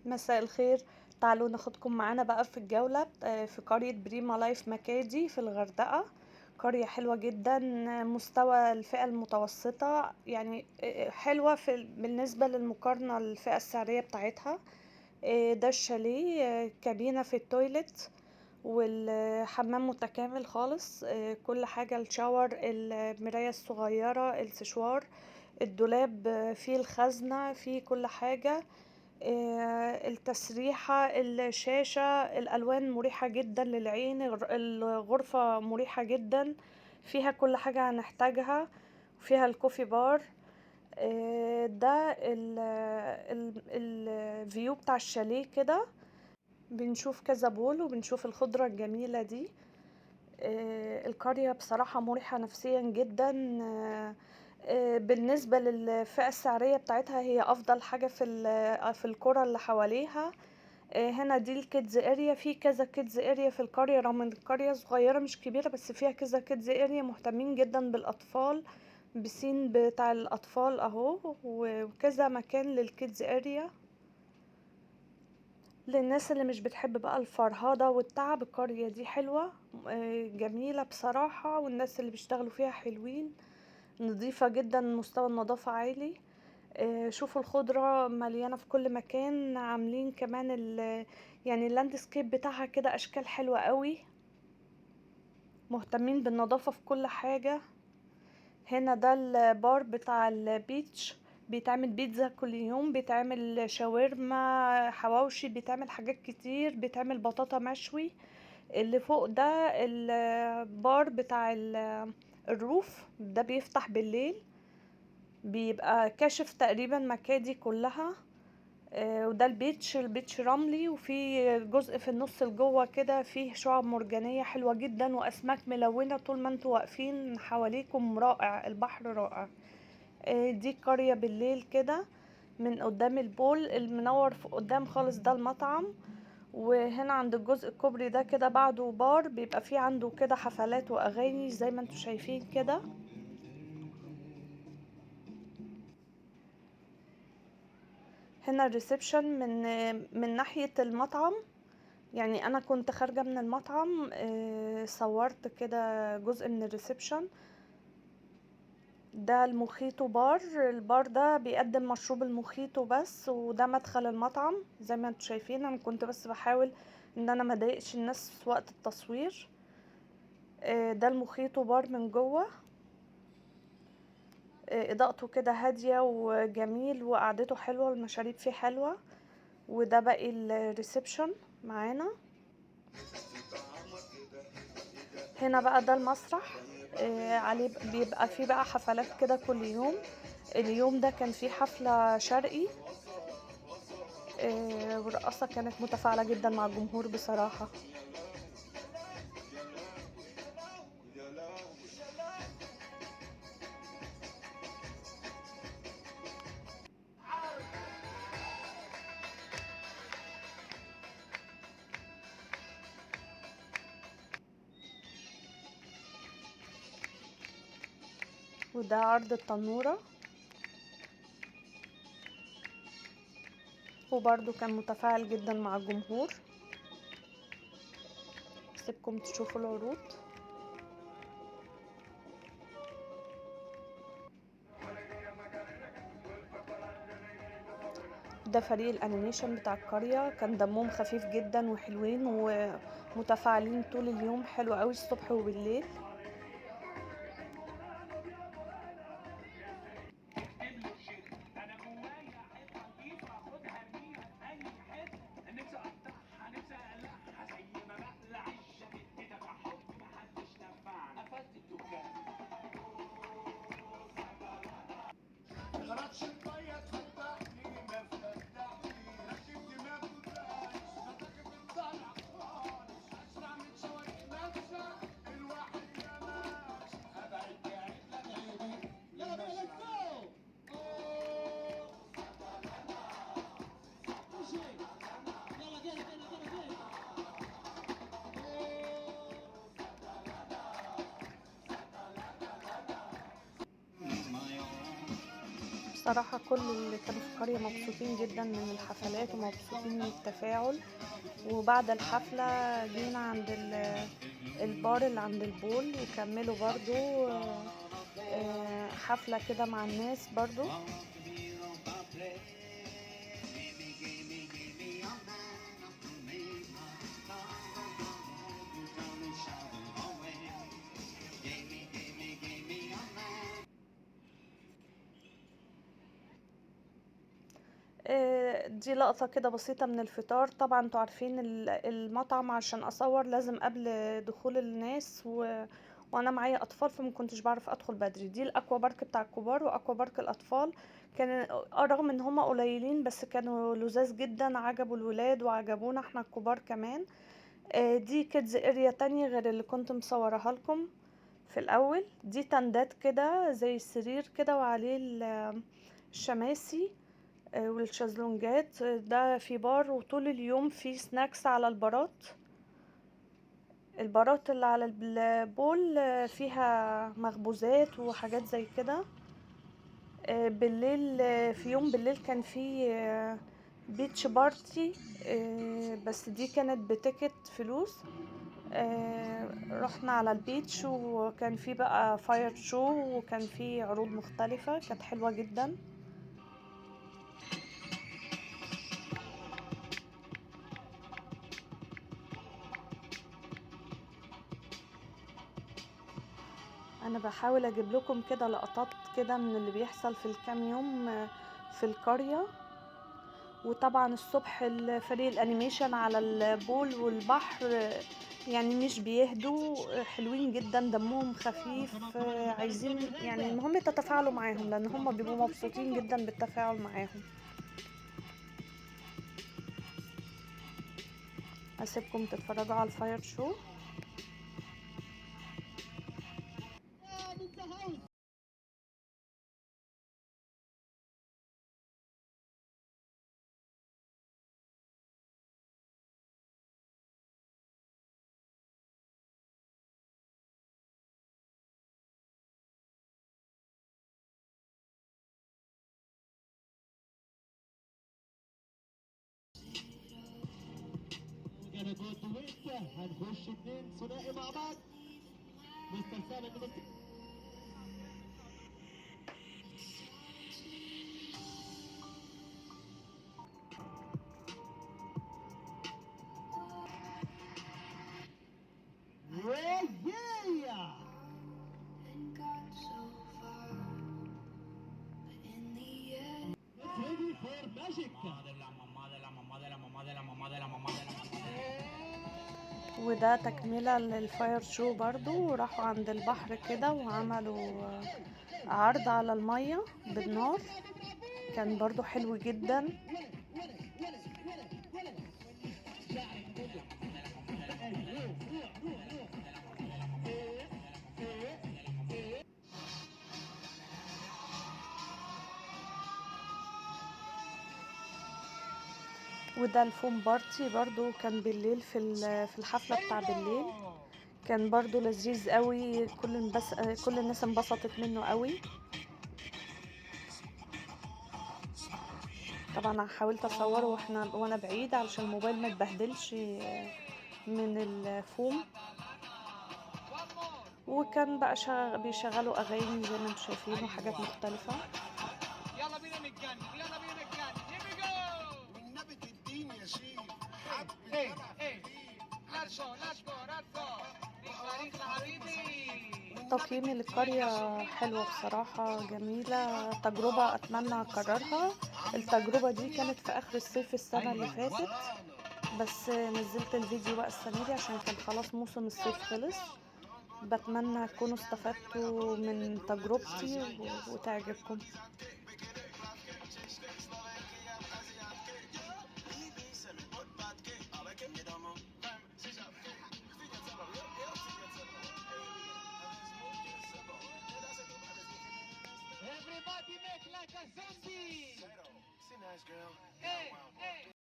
مساء الخير. تعالوا ناخدكم معانا بقى في الجولة في قرية بريما لايف مكادي في الغردقة. قرية حلوة جدا، مستوى الفئة المتوسطة، يعني حلوة في بالنسبة للمقارنة الفئة السعرية بتاعتها. ده الشاليه، كابينة في ال toilet والحمام متكامل خالص، كل حاجة، ال shower، المراية الصغيرة، السشوار، الدولاب فيه الخزنة، فيه كل حاجة، التسريحة، الشاشة، الألوان مريحة جدا للعين، الغرفة مريحة جدا، فيها كل حاجة هنحتاجها، فيها ال coffee bar. ده ال view بتاع الشاليه كده، بنشوف كذا pool وبنشوف الخضرة الجميلة دي. القرية بصراحة مريحة نفسيا جدا. بالنسبة للفئة السعرية بتاعتها هي أفضل حاجة في القرى اللي حواليها. هنا دي ال kids area، في كذا kids area في القرية، رغم ان القرية صغيرة مش كبيرة بس فيها كذا kids area، مهتمين جدا بالأطفال، بسين بتاع الأطفال أهو، وكذا مكان لل kids area. للناس اللي مش بتحب بقى الفرهدة والتعب، القرية دي حلوة، جميلة بصراحة، والناس اللي بيشتغلوا فيها حلوين، نظيفة جدا، مستوى النظافة عالي. شوفوا الخضرة مليانة في كل مكان، عاملين كمان يعني ال landscape بتاعها كده أشكال حلوة قوي، مهتمين بالنظافة في كل حاجة. هنا ده البار بتاع ال beach، بيتعمل بيتزا كل يوم، بيتعمل شاورما، حواوشي، بيتعمل حاجات كتير، بيتعمل بطاطا مشوي. اللي فوق ده البار بتاع ال roof، ده بيفتح بالليل، بيبقى كاشف تقريبا مكادي كلها. وده ال beach، ال beach رملي، وفي جزء في النص لجوه كده فيه شعاب مرجانية حلوة جدا وأسماك ملونة طول ما انتوا واقفين حواليكم، رائع، البحر رائع. دي قرية بالليل كده من قدام ال pool المنور قدام خالص، ده المطعم. وهنا عند الجزء الكوبري ده كده بعده بار، بيبقى فيه عنده كده حفلات واغاني زي ما انتوا شايفين كده. هنا ال reception من ناحية المطعم، يعني انا كنت خارجة من المطعم، صورت كده جزء من ال reception. ده الموخيتو بار، البار ده بيقدم مشروب الموخيتو بس، وده مدخل المطعم زي ما انتوا شايفين. انا كنت بس بحاول ان انا ما اضايقش الناس في وقت التصوير. ده الموخيتو بار من جوه، اضاءته كده هادية وجميل، وقعدته حلوة، والمشاريب فيه حلوة. وده باقي ال reception معانا. هنا بقى ده المسرح، عليه بيبقى فيه بقى حفلات كده كل يوم. اليوم ده كان فيه حفلة شرقي، والرقصة كانت متفاعلة جدا مع الجمهور بصراحة. وده عرض التنورة، وبرضو كان متفاعل جدا مع الجمهور. سيبكم تشوفوا العروض. ده فريق ال animation بتاع القرية، كان دمهم خفيف جدا وحلوين ومتفاعلين طول اليوم، حلو قوي الصبح وبالليل. صراحة كل اللي كانوا في القرية مبسوطين جدا من الحفلات ومبسوطين من التفاعل. وبعد الحفلة جينا عند البار اللي عند ال pool، وكملوا برضو حفلة كده مع الناس برضو. دي لقطة كده بسيطة من الفطار. طبعا انتوا عارفين المطعم عشان اصور لازم قبل دخول الناس، وانا معايا اطفال فما كنتش بعرف ادخل بدري. دي ال aqua park بتاع الكبار و aqua park الاطفال، كان رغم ان هما قليلين بس كانوا لذاذ جدا، عجبوا الولاد وعجبونا احنا الكبار كمان. دي kids area تانية غير اللي كنت مصورها لكم في الاول. دي تندات كده زي السرير كده وعليه الشماسي والشازلونجات. ده في بار، وطول اليوم في snacks على البارات. البارات اللي على ال pool فيها مخبوزات وحاجات زي كده. بالليل، في يوم بالليل كان في beach party، بس دي كانت ب ticket فلوس. رحنا على ال beach وكان في بقى fire show، وكان في عروض مختلفة كانت حلوة جدا. انا بحاول اجيب لكم كده لقطات كده من اللي بيحصل في الكام يوم في القرية. وطبعا الصبح الفريق ال animation على ال pool والبحر يعني مش بيهدوا، حلوين جدا، دمهم خفيف، عايزين يعني المهم تتفاعلوا معاهم لان هم بيبقوا مبسوطين جدا بالتفاعل معاهم. اسيبكم تتفرجوا على ال fire show. هنخش اتنين ثنائي مع بعض. مستر سامي وده تكملة لل fire show برضو. راحوا عند البحر كده وعملوا عرض على المية بالنار، كان برضو حلو جدا. وده ال foam party برضو كان بالليل في الحفلة بتاع بالليل، كان برضو لذيذ قوي، كل الناس انبسطت منه قوي. طبعا انا حاولت اصوره وانا بعيد علشان الموبايل ما يتبهدلش من الفوم. وكان بقى بيشغلوا اغاني زي ما انتم شايفين وحاجات مختلفة. يلا بينا نتجنن، يلا بينا نتجنن. تقييمي للقرية حلوة بصراحة، جميلة، تجربة أتمنى أكررها. التجربة دي كانت في آخر الصيف السنة اللي فاتت، بس نزلت الفيديو بقى السنة دي عشان كان خلاص موسم الصيف خلص. بتمنى تكونوا استفدتوا من تجربتي وتعجبكم. Everybody make like a zombie. Nice girl.